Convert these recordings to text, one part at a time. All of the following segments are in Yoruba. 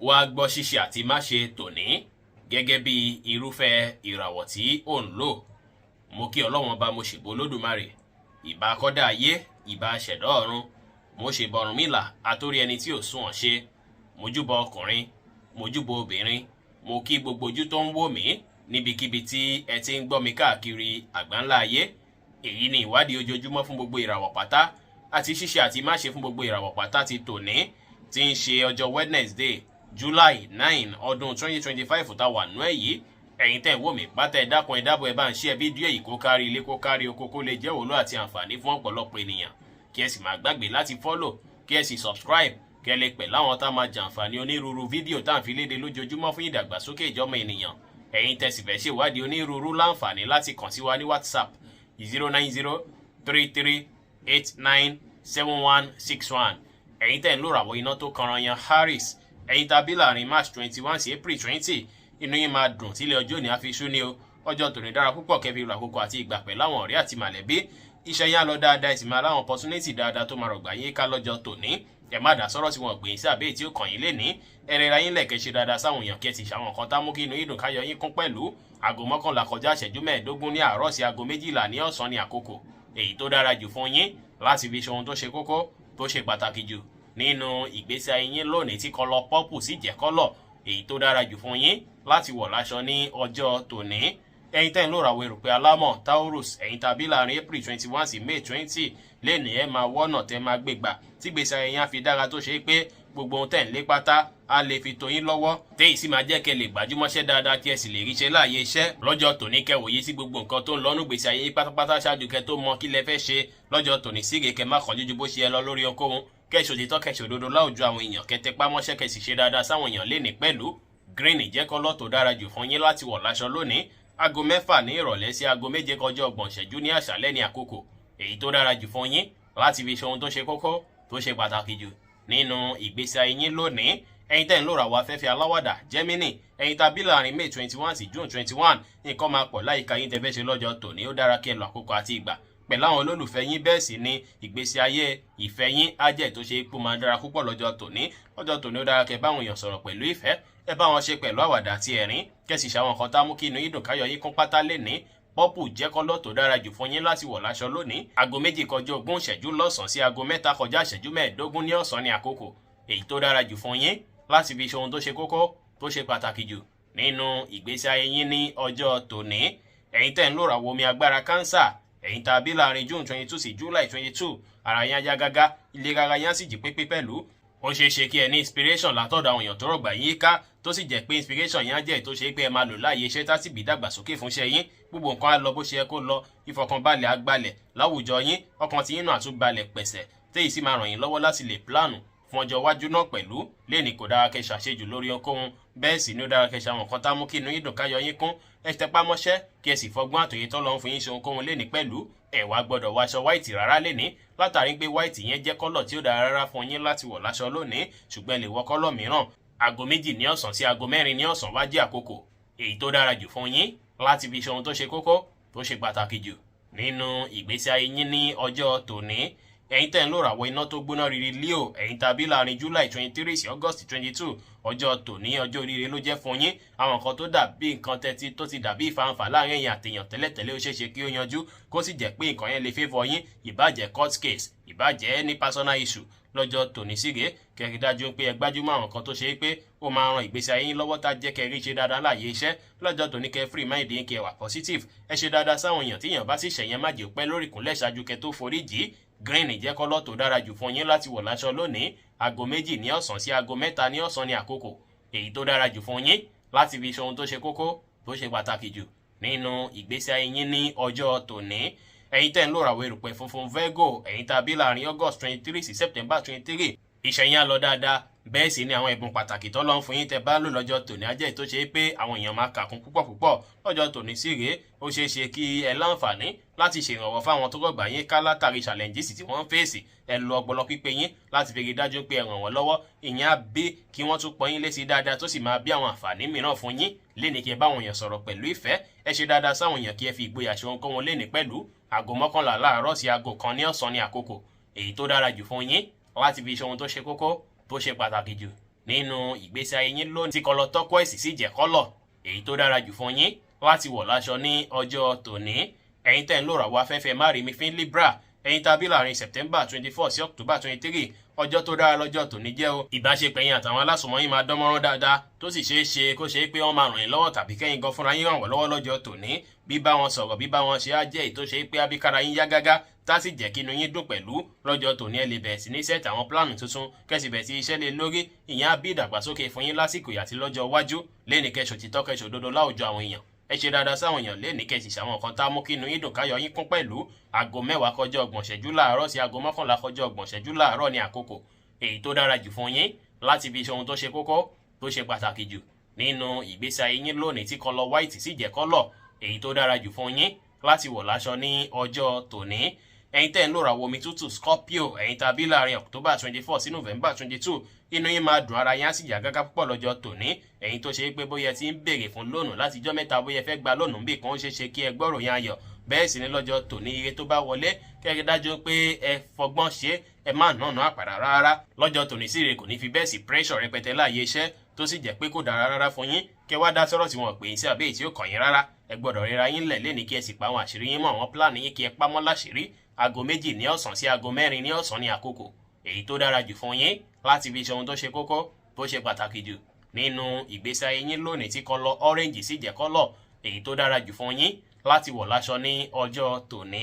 Wá gbọ́ ṣíṣe àti máṣe tòní gẹ́gẹ́ bí irúfẹ́ ìràwọ̀ tí ò ń lò. Mo kí Ọlọ́wọ́n Ọba, mo ṣèbò Olódùmarè, ìbà kọ́dá ayé, ìbà ṣẹ̀dá ọ̀run, mo ṣèbà Ọ̀rúnmìlà àtórí ẹni tí ò sunwọ̀n ṣe. Mojúbọ ọkùnrin, mojúbọ obìnrin, mo kí gbogbo ojú tó ń wò mí níbikíbi tí ẹ ti ń gbọ́ mi káàkiri àgbáńlá ayé. Èyí ni ìwádìí ojoojúmọ́ fún gbogbo ìràwọ̀ pátá àti ṣíṣe àti máṣe fún gbogbo ìràwọ̀ pátá ti tòní, tí ń ṣe ọjọ́ Wednesday, July 9, ọdún 2025 tá a wà nú ẹ̀ yìí. Ẹ̀yin tẹ́ ń wò mí pátá, ẹ dákun, ẹ dábọ̀, ẹ bá ń ṣe fídíò yìí kó kárí ilé, kó kárí oko, kó lè jẹ́ òwúlò àti àǹfààní fún ọ̀pọ̀lọpọ̀ ènìyàn, kí ẹ sì máa gbàgbé láti follow, kí ẹ sì subscribe, kí ẹ lè pẹ̀ láwọn tá máa jàǹfààní onírúurú fídíò tá à ń fi léde lójoojúmọ́ fún ìdàgbàsókè ìjọmọ ènìyàn. Ẹ̀yin tẹ́ sì fẹ́ ṣèwádìí onírúurú, láǹfààní láti kàn sí wa ní WhatsApp, 09033897161. Ẹ̀yin tẹ́ ń lò ràwọ̀ iná tó kanran yan Aries, ẹ̀yin tàbí láàrin March 21 sí April 20, inú yín máa dùn tílé ọjọ́ òní àfi ní o. Ọjọ́ tòní dára púpọ̀ kẹ́ fi lo àkókò àti ìgbà pẹ̀lú àwọn ọ̀rẹ́ àti màlẹ́bí. Iṣẹ́ yín á lọ dáadáa, ẹ sì máa láwọn opportunity dáadáa tó máa rọ̀gbà yín ká lọ́jọ́ tòní. Ẹ má dá sọ́rọ̀ tí wọ́n gbìn sí àbẹ́ẹ̀ tí ó kàn yín léní. Ẹ rẹra yín lẹ̀kẹ́, ṣe dáadáa sáwọn èèyàn, kí ẹ sì ṣàwọn nǹkan tá mú kí inú yín dùn, káyọ̀ yín kún pẹ̀lú. Aago 11 kọjá ìṣẹ́jú 15 ní àárọ̀ sí aago 12 ní ọ̀sán ní àkókò èyí tó dára jù fún yín láti fi ṣe ohun tó ṣe kókó, tó ṣe pàtàkì jù nínú ìgbésí ayé yín lónìí, tí color purple sì jẹ́ color èyí tó dára jù fún yín láti wọ̀ láṣọ ní ọjọ́ tòní. Ẹ̀yin tẹ́ ń lò ràwọ̀ erùpẹ̀ alámọ̀ Taurus, ẹ̀yin tàbí láàrin April 21 sí May 20 lẹ́nu, ẹ̀ máa wọ́nà tẹ́ máa gbégbà tí gbèsè ayé yín á fi dára, tó ṣe é pé gbogbo ohun tẹ̀ ń lé pátá á lè fi tó yín lọ́wọ́, téyì sì máa jẹ́ kẹ́ lè gbájúmọ́ṣẹ́ dáadáa, kí ẹ sì lè ríṣẹ́ láàyè iṣẹ́ lọ́jọ́ tòní. Kẹ́ wòye sí gbogbo nǹkan tó ń lọ́nù gbèsè ayé yín pátápátá ṣáájú kẹ́ tó mọ kí lẹ fẹ́ ṣe lọ́jọ́ tòní. Síre kẹ́ má kánjú ju bó ṣe yẹ lọ lórí ohunkóhun, kẹ́ ṣòtítọ́, kẹ́ ṣòdodo láwùjọ àwọn èèyàn, kẹ́ tẹpá mọ́ṣẹ́, kẹ́ sì ṣe dáadáa sáwọn èèyàn lénìí pẹ̀lú. Green jẹ́ color tó dára jù fún yín láti wọ̀ láṣọ lónìí. Aago 6 ní ìrọ̀lẹ́ sí aago 7 kọjá 30 ìṣẹ́jú ní àṣálẹ́ ní àkókò èyí tó dára jù fún yín láti fi ṣe ohun tó ṣe kókó, tó ṣe pàtàkì jù nínú ìgbésí ayé yín lónìí. Ẹ̀yin tẹ́ ń lòrà wá afẹ́fẹ́ aláwàdà Gemini, ẹ̀yin tàbí láàrin May 21 sí June 21, nǹkan máa pọ̀ láyìíká yín tẹ́ fẹ́ ṣe lọ́jọ́ tòní. Ó dára kí ẹ lọ àkókò àti ìgbà pẹ̀lú àwọn olólùfẹ́ yín, bẹ́ẹ̀ sì ni ìgbésí ayé ìfẹ́ yín á jẹ́ tó ṣe ipò máa dára púpọ̀ lọ́jọ́ tòní. Lọ́jọ́ tòní, ó dára kẹ́ báwọn èèyàn sọ̀rọ̀ pẹ̀lú ìfẹ́, ẹ bá wọn ṣe pẹ̀lú àwàdà àti ẹ̀rín, kẹ́ sì ṣàwọn nǹkan tá mú kí inú yín dùn, káyọ̀ yín kún pátá lénìí. Purple jẹ́ color tó dára jù fún yín láti wọ̀ láṣọ lónìí. Aago 2 kọjá 20 ìṣẹ́jú lọ́sàn-án sí aago 3 kọjá ìṣẹ́jú 15 ní ọ̀sán ní àkókò èyí tó dára jù fún yín láti fi ṣe ohun tó ṣe kókó, tó ṣe pàtàkì jù nínú ìgbésí ayé yín ní ọjọ́ tòní. Ẹ̀yin tẹ́ ń lò ràwọ̀ omi agbára Cancer, ẹ̀yin tàbí láàrin June 22 sí July 22, ara yín á yá gágá, ìlera ara yín á sì jí pépé pẹ̀lú. Ó ṣeé ṣe kí ẹ ní inspiration látọ̀dọ̀ àwọn èèyàn tó rọ̀gbà yín ká, tó sì jẹ́ pé inspiration yẹn á jẹ́ tó ṣe pé ẹ máa lò láàyè iṣẹ́ tá sì bí dàgbàsókè fúnṣẹ́ yín. Gbogbo nǹkan á lọ bó ṣe yẹ kó lọ, ìfọ̀kànbalẹ̀ á gbalẹ̀ láwùjọ yín, ọkàn tí yín náà tún balẹ̀ pẹ̀sẹ̀, téyì sì máa ràn yín lọ́wọ́ láti lè plan fún ọjọ́ iwájú náà pẹ̀lú. Lẹ́ni kò dára kẹ́ ṣàṣejù lórí ohunkóhun, bẹ́ẹ̀ sì ni ó dára kẹ́ ṣe àwọn nǹkan tá mú kí inú yín dùn, káyọ̀ yín kún. Ẹ tẹpá mọ́ṣẹ́, kí ẹ sì fọgbọ́n àtòyè tọ́lọ́run fún yín ṣe ohunkóhun lẹ́ni pẹ̀lú. Ẹ wá gbọ́dọ̀ wọ aṣọ white rárá lẹ́ni, látàrí pé white yẹn jẹ́ color tí ó dára rárá fún yín láti wọ̀ láṣọ lónìí, ṣùgbọ́n ẹ lè wọ color mìíràn. Aago 2 ní ọ̀sán sí aago 4 ní ọ̀sán wá jẹ́ àkókò èyí tó dára jù fún yín láti fi ṣe ohun tó ṣe kókó, tó ṣe pàtàkì jù nínú ìgbésí ayé yín ní ọjọ́ tòní. Ẹ̀yin tẹ́ ń lò ràwọ̀ iná tó gbóná riri Leo, ẹ̀yin tàbí láàrin July 23 sí August 22, ọjọ́ tòní ọjọ́ oríire ló jẹ́ fún yín. Àwọn nǹkan tó dàbí nǹkan tẹ́tí tó ti dàbí ìfàǹfà láàrin ẹ̀yin àtèèyàn tẹ́lẹ̀tẹ́lẹ̀, ó ṣeéṣe kí ó yanjú, kó sì jẹ́ pé nǹkan yẹn lè favour yín, ìbájẹ́ court case, ìbájẹ́ ní personal issue. Lọ́jọ́ tòní síre, kẹrí dájú pé ẹ gbájúmọ́ àwọn kan tó ṣe é pé ó máa ran ìgbésí ayé yín lọ́wọ́, tá jẹ́ kẹrí ṣe dáadáa láàyè iṣẹ́. Lọ́jọ́ tòní, kẹ free mind yín, kẹ wà positive, ẹ ṣe dáadáa sáwọn èèyàn. Tí èèyàn bá sì ṣẹ̀yẹn, má jẹ́ pẹ́ lórí ìkúnlẹ̀ ṣáájú kẹ tó forí jì. Green jẹ́ color tó dára jù fún yín láti wọ̀ láṣọ lónìí. Aago 2 ní ọ̀sán sí aago 3 ní ọ̀sán ní àkókò èyí tó dára jù fún yín láti fi ṣe ohun tó ṣe kókó, tó ṣe pàtàkì jù nínú ìgbésí ayé yín ní ọjọ́ tòní. Ẹ̀yin tẹ́ ń lò ràwọ̀ erùpẹ̀ funfun Virgo, ẹ̀yin tàbí láàrin August 23 sí September 23, iṣẹ́ yín á lọ dáadáa, bẹ́ẹ̀ sì ni àwọn ẹ̀bùn pàtàkì tó lọ́n fún yín tẹ́ bá lò lọ́jọ́ tòní á jẹ́ tó ṣe pé àwọn èèyàn máa kàkún púpọ̀ púpọ̀. Lọ́jọ́ tòní sí rèé, ó ṣeé ṣe kí ẹ láǹfààní láti ṣèrànwọ́ fáwọn tó rọ̀gbà yín ká látàrí challenges tí wọ́n ń fèsì. Ẹ lo ọpọlọ pípé yín láti fi rí dájú pé ẹ ràn wọ́n lọ́wọ́. Ìyẹn á bí kí wọ́n tún pọ́n yín lé sí dáadáa, tó sì máa bí àwọn àǹfààní mìíràn fún yín léni. Kí ẹ bá àwọn èèyàn sọ̀rọ̀ pẹ̀lú ìfẹ́, ẹ ṣe dáadáa sáwọn èèyàn, kí ẹ fi ìgboyà ṣe ohunkóhun léni pẹ̀lú. Aago 11 láàárọ̀ sí aago 1 ní ọ̀sán ní àkókò èyí tó dára jù fún yín láti fi ṣe ohun tó ṣe kókó, tó ṣe pàtàkì jù. Nínú ìgbésí ayé yín lónìí, tí colour turquoise sì jẹ́ colour èyí tó dára jù fún yín láti wọ̀ láṣọ ní ọjọ́ tòní. Ẹ̀yin tẹ́ ń lò ràwọ̀ afẹ́fẹ́ márìmífín Libra, ẹ̀yin tàbí láàrin September 24 sí October 23, ọjọ́ tó dára lọ́jọ́ tòní jẹ́ o. Ìbáṣepọ̀ ẹ̀yin àtàwọn alásùnmọ́ yín máa dán mọ́rán dáadáa, tó sì ṣeé ṣe kó ṣe é pé wọ́n máa ràn yín lọ́wọ́ tàbí kẹ́yìn gan fúnra yín ràn wọ́n lọ́wọ́ lọ́jọ́ tòní. Bíbá wọn sọ̀rọ̀, bíbá wọn ṣe á jẹ́ èyí tó ṣe é pé abíkára yín yá gágá, tá sì jẹ́ kí inú yín dùn pẹ̀lú. Lọ́jọ́ tòní, ẹ lè bẹ̀rẹ̀ sí ní set àwọn plan tuntun, kẹ́sì bẹ̀rẹ̀ sí iṣẹ́ lé lórí. Ìyẹn á bí ìdàgbàsókè fún yín lásìkò àti lọ́jọ́ iwájú. Lẹ́ni kẹsọ̀ títọ́, kẹsọ̀ òdodo láwùjọ àwọn èèyàn. Ẹ ṣe dáadáa sáwọn èèyàn lẹ́ni, kẹsì ṣàwọn nǹkan tá a mú kí inú yín dùn, káyọ̀ yín kún pẹ̀lú. Aago 10:30 láàárọ̀ sí aago 10:45 láàárọ̀ ní àkókò èyí tó dára jù fún yín láti fi ṣe ohun tó ṣe kókó, tó ṣe pàtàkì jù nínú ìgbésí ayé yín lónìí, tí colour white sì jẹ́ colour èyí tó dára jù fún yín láti wọ̀ láṣọ ní ọjọ́ tòní. Ẹ̀yin tẹ́ ń lò ràwọ̀ omi tútù Scorpio, ẹ̀yin tàbí láàrin October 24 sí November 22, inú yín máa dùn, ara yín á sì yá gágá púpọ̀ lọ́jọ́ tòní. Ẹ̀yin tó ṣe é pé bóyá ẹ ti ń béèrè fún loan látijọ́ mẹ́ta, bóyá ẹ fẹ́ gba loan bí kan, ó ṣeé ṣe kí ẹ gbọ́rò yẹn ayọ̀. Bẹ́ẹ̀ sì ni lọ́jọ́ tòní, ire tó bá wọlé, kẹ́rẹ́ dájú pé ẹ fọgbọ́n ṣe, ẹ má nànà àpàrà rárá. Lọ́jọ́ tòní sí rè, kò ní fi bẹ́ẹ̀ sí pressure rẹpẹtẹ láàyè iṣẹ́ tó sì jẹ́ pé kò dára rárá fún yín kẹ wá dá sọ́rọ̀ tí wọ́n pè yín sí àbí èyí tí ó kàn yín rárá. Ẹ gbọ́dọ̀ ríra yín lẹ̀ lẹ́ni, kí ẹ sì pa àwọn àṣírí yín mọ́, àwọn plan yín kí ẹ pamọ́ láṣìírí. Aago 2 ní ọ̀sán sí aago 4 ní ọ̀sán ní àkókò èyí tó dára jù fún yín láti fi ṣe ohun tó ṣe kókó, tó ṣe pàtàkì jù nínú ìgbésí ayé yín lónìí, tí colour orange sì jẹ́ colour èyí tó dára jù fún yín láti wọ̀ láṣọ ní ọjọ́ tòní.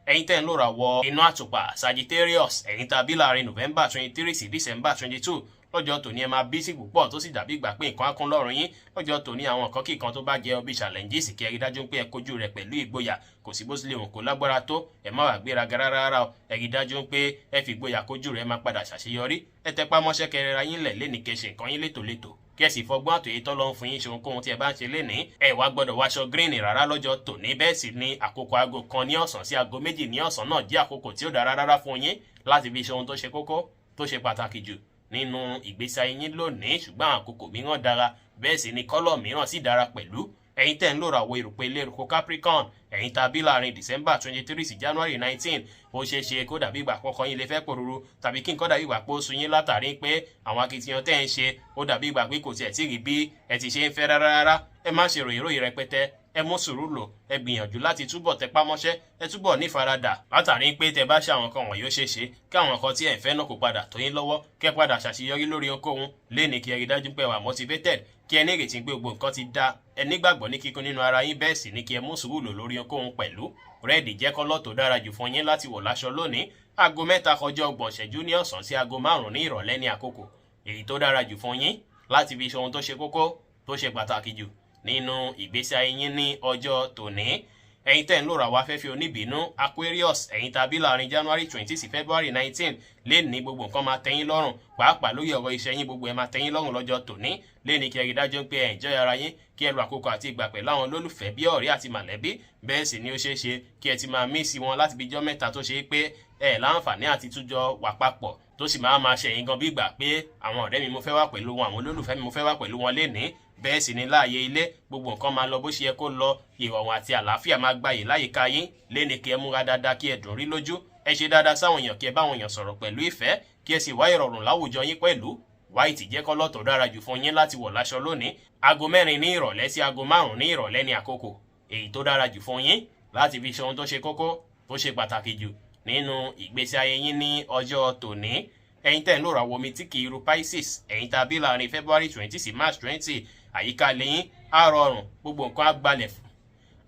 Ẹ̀yin tẹ́ ń lòrà wọ inú àtùpà Sagittarius, ẹ̀yin tàbí láàrin November 23 sí December 22, lọ́jọ́ tòní ẹ máa busy púpọ̀, tó sì dàbí ìgbà pé nǹkan á kún lọ́rùn yín. Lọ́jọ́ tòní, àwọn nǹkan kíkan tó bá jẹ́ bí challenges, kí ẹ rí dájú pé ẹ kojú rẹ̀ pẹ̀lú ìgboyà. Kò sí bó sì lè hùn kó lágbára tó, ẹ má wàá gbéraga rárá o. Ẹ rí dájú pé ẹ fi ìgboyà kojú rẹ̀, máa padà ṣàṣeyọrí. Ẹ tẹpá mọ́ṣẹ́, kẹrẹra yín lẹ̀ lẹ́nìí, kẹ́ ṣe nǹkan yín létòlétò, kí ẹ sì fọgbọ́n àtòyè tọ́lọ́ ń fún yín ṣe ohunkóhun tí ẹ bá ń ṣe lénìí. Ẹ wá gbọ́dọ̀ wáṣọ green rárá lọ́jọ́ tòní. Bẹ́ẹ̀ sì ni àkókò aago 1 ní ọ̀sán sí aago 2 ní ọ̀sán náà jẹ́ àkókò tí ó dára rárá fún yín láti fi ṣe ohun tó ṣe kókó, tó ṣe pàtàkì jù nínú ìgbésí ayé yín lónìí. Ṣùgbọ́n àkókò mìíràn dára, bẹ́ẹ̀ sì ni colour mìíràn sì dára pẹ̀lú. Ẹ̀yin tẹ́ ń lò ràwọ̀ erùpẹ̀ ilé eruku Capricorn, ẹ̀yin tàbí láàrin December 23 sí January 19, ó ṣeé ṣe kó dàbí ìgbà kọ́kọ́ yín lè fẹ́ pòrúurú tàbí kí nǹkan dàbí ìgbà pé ó sun yín, látàrí pé àwọn akitiyan tẹ́ ń ṣe, ó dàbí ìgbà pé kò tiẹ̀ tí rí bí ẹ ti ṣe ń fẹ́ rárá rárá. Ẹ má ṣe ròyìn ròyìn rẹpẹtẹ, ẹ mú sùúrù lò, ẹ gbìyànjú láti túbọ̀ tẹpá mọ́ṣẹ́, ẹ túbọ̀ nífaradà, látàrí pé tẹ bá ṣe àwọn kan wọ̀nyí, ó ṣeé ṣe kí àwọn kan tí ẹ ń fẹ́ náà kó padà tó yín lọ́wọ́, kẹ́ padà ṣàṣeyọrí lórí ohunkóhun. Léni, kí ẹ rí dájú pé wà motivated, kí ẹ ní ìrètí pé gbogbo nǹkan ti dá, ẹ nígbàgbọ́ ní kíkún nínú ara yín. Bẹ́ẹ̀ sì ni kí ẹ mú sùúrù lò lórí ohunkóhun pẹ̀lú. Red jẹ́ colour tó dára jù fún yín láti wọ̀ láṣọ lónìí. Aago 3:30 ní ọ̀sán sí aago 5 ní ìrọ̀lẹ́ ní àkókò èyí tó dára jù fún yín láti fi ṣe ohun tó ṣe kókó, tó ṣe pàtàkì jù nínú ìgbésí ayé yín ní ọjọ́ tòní. Ẹ̀yin tẹ́ ń lò rà wá fẹ́fẹ́ oníbínú Aquarius, ẹ̀yin tàbí láàrin January 20 sí February 19, lè ní gbogbo nǹkan máa tẹ́yín lọ́rùn, pàápàá lórí ọ̀rọ̀ iṣẹ́ yín, gbogbo ẹ̀ máa tẹ́yín lọ́rùn lọ́jọ́ tòní. Lè ní kí ẹ rí dájú pé ẹ enjoy ara yín, kí ẹ lo àkókò àti ìgbà pẹ̀lú àwọn olólùfẹ́ bí ọ̀rẹ́ àti mọ̀lẹ́bí. Bẹ́ẹ̀ sì ni ó ṣeé ṣe kí ẹ ti máa miss wọn láti bí ijọ́ mẹ́ta, tó ṣe é pé ẹ láǹfààní àti tújọ wà papọ̀, tó sì máa máa ṣẹ̀yìn gan bí ìgbà pé àwọn ọ̀rẹ́ mi mo fẹ́ wà pẹ̀lú wọn, àwọn olólùfẹ́ mi mo fẹ́ wà pẹ̀lú wọn lénìí. Bẹ́ẹ̀ sì ni láàyè ilé, gbogbo nǹkan máa lọ bó ṣe yẹ kó lọ, ìrọ̀rùn àti àlàáfíà máa gbayè láyìíká yín. Léni, kí ẹ múra dáadáa, kí ẹ dùn rí lójú, ẹ ṣe dáadáa sáwọn èèyàn, kí ẹ bá àwọn èèyàn sọ̀rọ̀ pẹ̀lú ìfẹ́, kí ẹ sì wá ìrọ̀rùn láwùjọ yín pẹ̀lú. White jẹ́ colour tó dára jù fún yín láti wọ̀ láṣọ lónìí. Aago 4 ní ìrọ̀lẹ́ sí aago 5 ní ìrọ̀lẹ́ ní àkókò èyí tó dára jù fún yín láti fi ṣe ohun tó ṣe kókó, tó ṣe pàtàkì jù nínú ìgbésí ayé yín ní ọjọ́ tòní. Ẹ̀yin tẹ́ ń lò ràwọ̀ omi tí kì í ru Pisces, ẹ̀yin tàbí láàrin February 20 sí March 20, àyíká lẹ́yìn á rọrùn, gbogbo nǹkan á gbalẹ̀,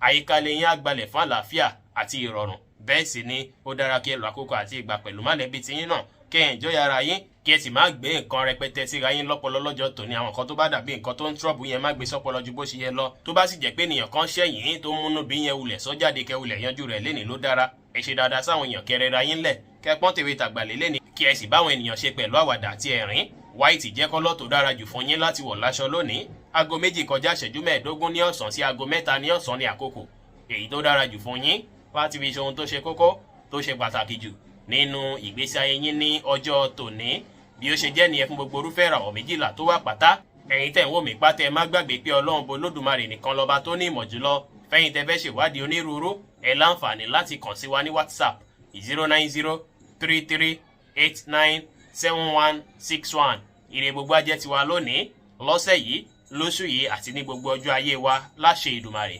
àyíká lẹ́yìn á gbalẹ̀ fún àlàáfíà àti ìrọ̀rùn. Bẹ́ẹ̀ sì ni ó dára kí ẹ lo àkókò àti ìgbà pẹ̀lú mọ̀lẹ́bí tiyín náà, kẹ́ ẹ̀ enjoy ara yín, kí ẹ sì má gbé nǹkan rẹpẹtẹ síra yín lọ́pọlọ lọ́jọ́ tòní. Àwọn nǹkan tó bá dàbí nǹkan tó ń trouble yẹn, má gbé sọ́pọlọ ju bó ṣe yẹ lọ. Tó bá sì jẹ́ pé ènìyàn kan ṣẹ̀yìn tó múnú bí yẹn, wulẹ̀ sọ́jáde, kẹ́ wulẹ̀ yanjú rẹ̀ lénìí ló dára. Ẹ ṣe dáadáa sáwọn èèyàn, kẹ́ rẹra yín lẹ̀, kẹ́ pọ́n tèwe tàgbà lénìí, kí ẹ sì báwọn ènìyàn ṣe pẹ̀lú àwàdà àti ẹ̀rín. White jẹ́ colour tó dára jù fún yín láti wọ̀ láṣọ lónìí. Aago 2:25 ní ọ̀sán sí aago 3 ní ọ̀sán ní àkókò èyí tó dára jù fún yín láti fi ṣe ohun tó ṣe kókó, tó ṣe pàtàkì jù nínú ìgbésí ayé yín ní ọjọ́ tòní. Bí ó ṣe jẹ́ nìyẹn fún gbogbo orúfẹ́ ìràwọ̀ 12 tó wà pátá. Ẹ̀yin tẹ̀ ń wò mí pátá, ẹ má gbàgbé pé Ọlọ́run bo Lódùmarè nìkan lọ́ba tó ní ìmọ̀ jùlọ. Fẹ́yìn tẹ́ fẹ́ ṣèwádìí onírúurú, ẹ láǹfààní láti kàn sí wa ní WhatsApp 09033897161. Ire gbogbo á jẹ́ tiwa lónìí, lọ́sẹ̀ yìí, lóṣù yìí àti ní gbogbo ọjọ́ ayé wa láṣẹ Ìdùmarè.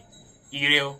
Ire o.